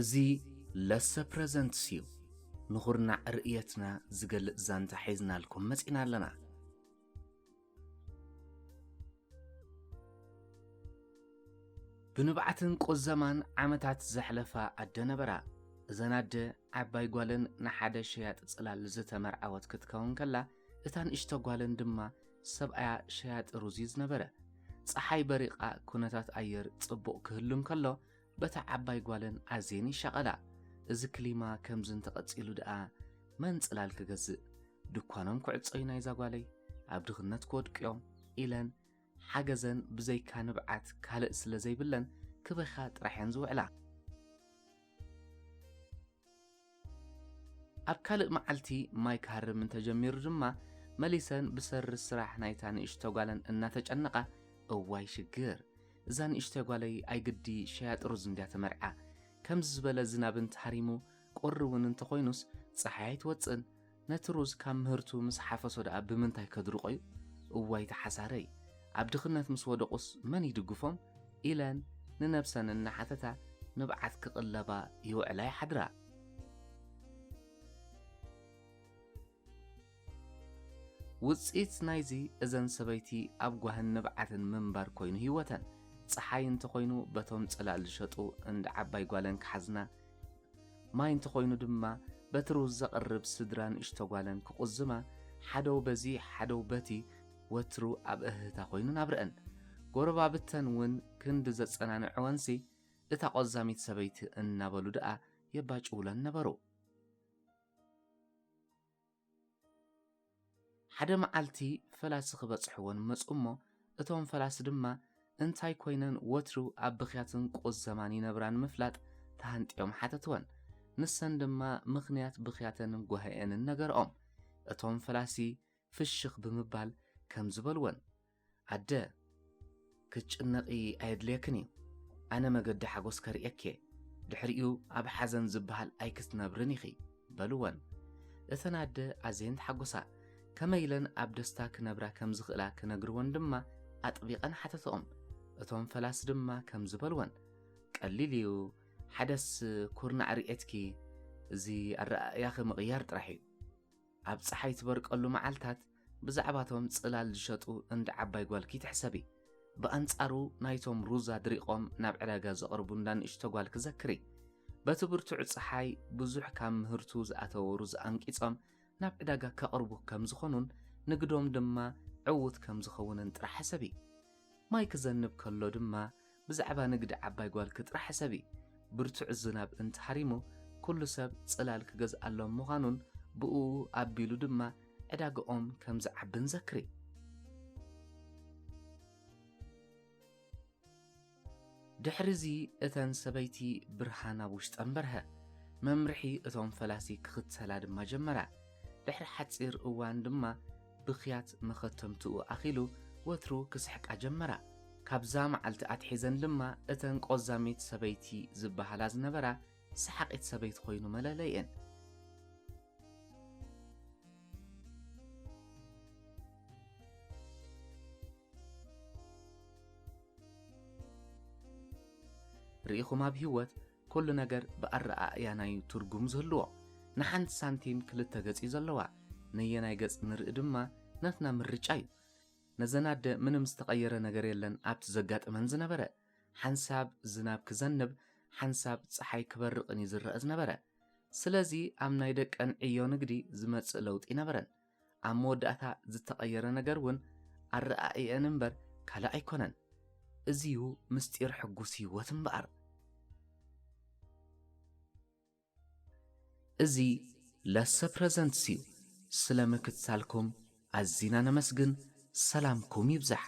እዚ ለሰ ፕረዘንትስ እዩ። ንኹርናዕ ርእየትና ዝገልጽ ዛንታ ሒዝናልኩም መጺና ኣለና። ብንብዓትን ቁዘማን ዓመታት ዘሕለፋ ኣደ ነበራ። እዘን ኣደ ዓባይ ጓለን ንሓደ ሸያጢ ጽላል ዝተመርዓወት ክትከውን ከላ፣ እታ ንእሽቶ ጓለን ድማ ሰብኣያ ሸያጢ ሩዝ እዩ ዝነበረ። ጸሓይ በሪቓ ኩነታት ኣየር ጽቡቕ ክህሉ እንከሎ፣ በታ ዓባይ ጓለን ኣዝየን ይሻቐላ። እዚ ክሊማ ከምዚ እንተቐጺሉ ደኣ መን ጽላል ክገዝእ? ድኳኖም ክዕጾ እዩ ናይዛ ጓለይ፣ ኣብ ድኽነት ክወድቁ እዮም ኢለን ሓገዘን ብዘይካ ንብዓት ካልእ ስለ ዘይብለን ክበኻ ጥራሕ እየን ዝውዕላ። ኣብ ካልእ መዓልቲ ማይ ክሃርም እንተጀሚሩ ድማ መሊሰን ብሰሪ ስራሕ ናይታ ንእሽቶ ጓለን እናተጨነቓ፣ እዋይ ሽግር፣ እዛ ንእሽቶ ጓለይ ኣይግዲ ሸያጢ ሩዝ እንድያ ተመርዓ፣ ከምዚ ዝበለ ዝናብ እንተሃሪሙ ቁሪ እውን እንተኾይኑስ ጸሓይ ኣይትወጽእን፣ ነቲ ሩዝ ካብ ምህርቱ ምስ ሓፈሶ ደኣ ብምንታይ ከድርቖ እዩ? እዋይ ተሓሳረይ፣ ኣብ ድኽነት ምስ ወደቑስ መን ይድግፎም? ኢለን ንነብሰን እናሓተታ ንብዓት ክቕለባ ይውዕላ ይሓድራ። ውጽኢት ናይዚ እዘን ሰበይቲ ኣብ ጓህን ንብዓትን ምንባር ኮይኑ ህይወተን። ጸሓይ እንተኾይኑ በቶም ጽላል ዝሸጡ እንዳ ዓባይ ጓለን ክሓዝና፣ ማይ እንተኾይኑ ድማ በቲ ሩዝ ዘቕርብ ስድራ ንእሽቶ ጓለን ክቑዝማ፣ ሓደው በዚ ሓደው በቲ ወትሩ ኣብ እህህታ ኮይኑ ናብረአን። ጎረባብተን እውን ክንዲ ዘጸናንዕወንሲ እታ ቆዛሚት ሰበይቲ እናበሉ ደኣ የባጭውለን ነበሩ። ሓደ መዓልቲ ፈላሲ ክበጽሕወን መጹ እሞ፣ እቶም ፈላሲ ድማ እንታይ ኮይነን ወትሩ ኣብ ብኽያትን ቁዘማን ይነብራ ንምፍላጥ ተሃንጥዮም ሓተትወን። ንሰን ድማ ምኽንያት ብኽያተንን ጓህኤንን ነገርኦም። እቶም ፈላሲ ፍሽኽ ብምባል ከምዚ በልወን፣ ኣደ፣ ክትጭነቒ ኣየድልየክን እዩ። ኣነ መገዲ ሓጎስ ከርእየኪ እየ። ድሕሪኡ ኣብ ሓዘን ዝበሃል ኣይክትነብርን ኢኺ፣ በልወን። እተን ኣደ ኣዝየን ተሓጎሳ። ከመይ ኢለን ኣብ ደስታ ክነብራ ከም ዝኽእላ ክነግርወን ድማ ኣጥቢቐን ሓተትኦም። እቶም ፈላሲ ድማ ከምዚ በልወን፣ ቀሊል እዩ፣ ሓደስ ኩርናዕ ርእየትኪ፣ እዚ ኣረኣእያኺ ምቕያር ጥራሕ እዩ። ኣብ ጸሓይ ትበርቀሉ መዓልታት ብዛዕባቶም ጽላል ዝሸጡ እንዳ ዓባይ ጓልኪ ትሕሰቢ። ብኣንጻሩ ናይቶም ሩዝ ኣድሪቖም ናብ ዕዳጋ ዘቕርቡ እንዳ ንእሽቶ ጓልኪ ዘክሪ። በቲ ብርቱዕ ጸሓይ ብዙሕ ካብ ምህርቱ ዝኣተወ ሩዝ ኣንቂጾም ናብ ዕዳጋ ከቕርቡ ከም ዝኾኑን ንግዶም ድማ ዕዉት ከም ዝኸውንን ጥራሕ ሕሰቢ። ማይ ክዘንብ ከሎ ድማ ብዛዕባ ንግዲ ዓባይ ጓልኪ ጥራሕ ሕሰቢ። ብርቱዕ ዝናብ እንተሃሪሙ ኩሉ ሰብ ጽላል ክገዝኣሎም ምዃኑን ብእኡ ኣቢሉ ድማ ዕዳግኦም ከም ዝዓብን ዘክሪ። ድሕሪዚ እተን ሰበይቲ ብርሃን ኣብ ውሽጠን በርሀ። መምርሒ እቶም ፈላሲ ክኽተላ ድማ ጀመራ። ድሕሪ ሓጺር እዋን ድማ ብኽያት መኸተምትኡ ኣኺሉ ወትሩ ክስሕቃ ጀመራ። ካብዛ መዓልቲ ኣትሒዘን ድማ እተን ቆዛሚት ሰበይቲ ዝበሃላ ዝነበራ ሰሓቒት ሰበይቲ ኮይኑ መለለይኤን። ርኢኹም ኣብ ህይወት ኩሉ ነገር ብኣረኣእያ ናዩ ትርጉም ዝህልዎ። ንሓንቲ ሳንቲም ክልተ ገጽ እዩ ዘለዋ። ነየናይ ገጽ ንርኢ ድማ ናትና ምርጫ እዩ። ነዘን ኣደ ምንም ዝተቐየረ ነገር የለን ኣብቲ ዘጋጥመን ዝነበረ። ሓንሳብ ዝናብ ክዘንብ፣ ሓንሳብ ጸሓይ ክበርቕን እዩ ዝረአ ዝነበረ። ስለዚ ኣብ ናይ ደቀን ዕዮ ንግዲ ዝመጽእ ለውጢ ነበረን። ኣብ መወዳእታ ዝተቐየረ ነገር እውን ኣረኣእየን እምበር ካልእ ኣይኮነን። እዚዩ ምስጢር ሕጉስ ህይወት እምበኣር። እዚ ለሰ ፕረዘንትስ እዩ። ስለ ምክትታልኩም ኣዚና ነመስግን። ሰላምኩም ይብዛሕ።